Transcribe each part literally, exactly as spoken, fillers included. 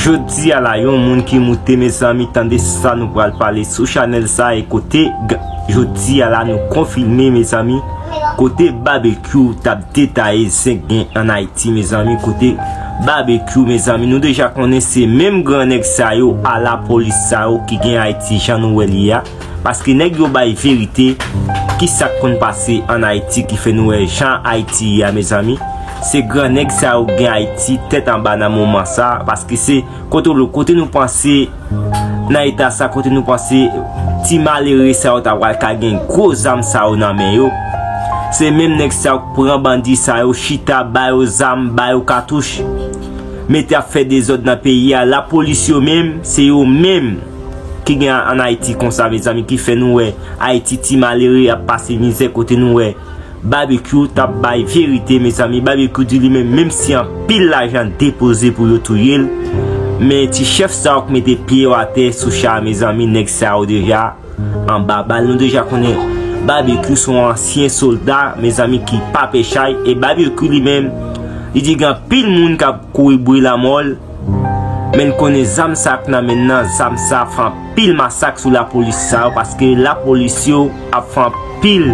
Jodi a la, yon moun ki moute, mezanmi, tande sa nou pral pale sou chanèl sa, e kote, jodi a la, nou konfime, mezanmi, kote Babekyou t ap detaye zen k gen ann Ayiti, mezanmi, kote Babekyou, mezanmi, nou deja konnen se menm gran nèg sa yo, a lapolis sa yo ki gen Ayiti jan nou wè li a. Paske nèg yo bay verite, ki sa k konn pase ann Ayiti ki fè nou wè jan Ayiti ye a, mezanmi. Se gran nèg sa yo gen Ayiti tèt anba nan moman sa, paske se kote, kote nou panse nan eta sa, kote nou panse ti malere sa yo ta pral ka gen gwo zam sa yo nan men yo. Se menm nèg sa yo k pran bandi sa yo, chita, ba yo zam, ba yo katouch, mete ap fè dezòd nan peyi a. Lapolis yo menm, se yo menm ki gen ann Ayiti konsa, mezanmi, ki fè nou wè Ayiti ti malere ap pase mizè, kote nou wè Babekyou t ap bay verite, mezanmi. Babekyou di li menm, menm si anpil lajan depoze pou yo touye l, men ti chèf sa yo k mete pye yo atè sou cha a, mezanmi, nèg sa yo deja anba bal. Nou deja konnen Babekyou se yon ansyen sòlda, mezanmi, ki pa pè chay. E Babekyou li menm, li di gen anpil moun k ap kouri bri lanmò l, men l konnen zam sa k nan men l nan, zam sa fè anpil masak sou lapolis sa yo, paske lapolis yo ap fè anpil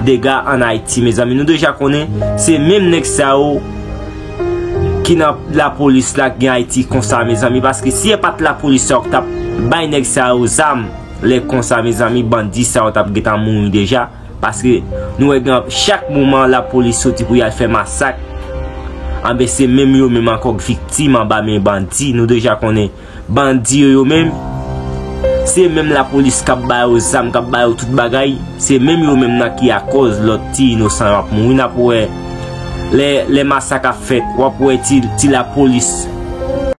dega ann Ayiti, mezanmi. Nou deja konnen se menm nèg sa yo ki nan lapolis la k gen Ayiti konsa, mezanmi, paske si e pa t lapolis sa yo k t ap bay nèg sa yo zam, lè konsa, mezanmi, bandi sa yo t ap gentan mouri deja. Paske nou wè gen chak moman lapolis soti pou y al fè masak, anben se menm yo menm ankò k viktim anba men bandi. Nou deja konnen bandi yo, yo menm, se menm lapolis k ap ba yo zam, k ap ba yo tout bagay. Se menm yo menm nan ki akòz lòt ti inosan yo ap mouri. N ap wè lè, lè masak ap fèt, w ap wè ti, ti lapolis